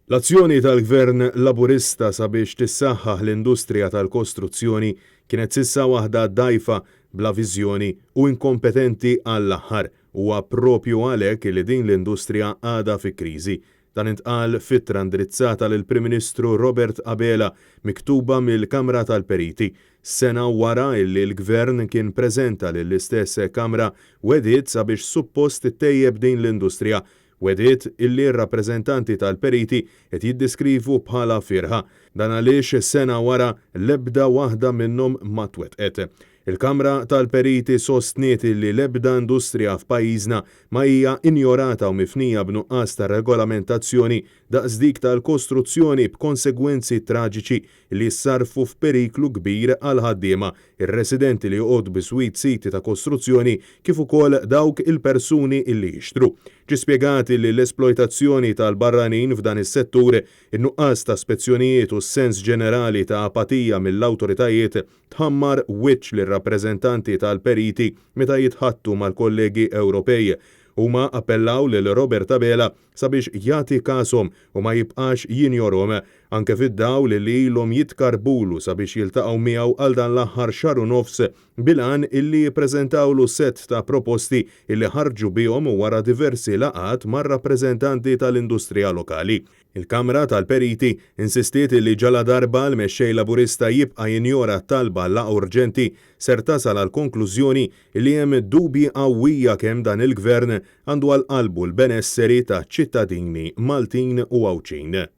L-azzjoni tal-Gvern Laburista sabiex tissaħħaħ l-industrija tal-kostruzzjoni kienet s'issa waħda dgħajfa, bla viżjoni u inkompetenti għall-aħħar. Huwa proprju għalhekk li din l-industrija għadha fi kriżi. Dan intqal f'ittra indirizzata lill-Prim Ministru Robert Abela miktuba mill-Kamra tal-Periti, sena wara illi l-Gvern kien preżenta lill-istess Kamra wegħdiet sabiex suppost ittejjeb din l-industrija. Wegħdiet illi r-rappreżentanti tal-periti qed jiddeskrivu bħala fierħa. Dan għaliex sena wara l-ebda waħda minnhom ma twettqet. Il-Kamra tal-Periti sostniet illi l-ebda industrija f'pajjiżna ma hija injorata u mifnija b'nuqqas ta' regolamentazzjoni daqs dik tal-kostruzzjoni b'konsegwenzi traġiċi li jissarrfu f'periklu kbir għall-ħaddiema, ir-residenti li joqogħdu biswit siti ta' kostruzzjoni kif ukoll dawk il-persuni li jixtru. Ġie spjegat li l-esplojtazzjoni tal-barranin f'dan is-settur, in-nuqqas ta' spezzjonijiet u s-sens ġenerali ta' apatija mill-awtoritajiet tħammar wiċċ lir-rappreżentanti tal-periti meta jitħaddtu mal-kollegi Ewropej. Huma appellaw lil Robert Abela sabiex jagħti kashom u ma jibqax jinjorhom, anke fid-dawl li ilhom jitkarbulu sabiex jiltaqgħu miegħu għal dan l-aħħar xahar u nofs bil-għan illi jippreżentawlu sett ta' proposti illi ħarġu bihom wara diversi laqgħat mar-rappreżentanti tal-industrija lokali. Il-Kamra tal-Periti insistiet illi ġaladarba l-Mexxej Laburista jibqa' jinjora t-talba għal laqgħa urġenti ser tasal għall-konklużjoni illi hemm dubji qawwija kemm dan il-Gvern għandu għal qalbu l-benesseri taċ-ċittadini Maltin u Għawdxin.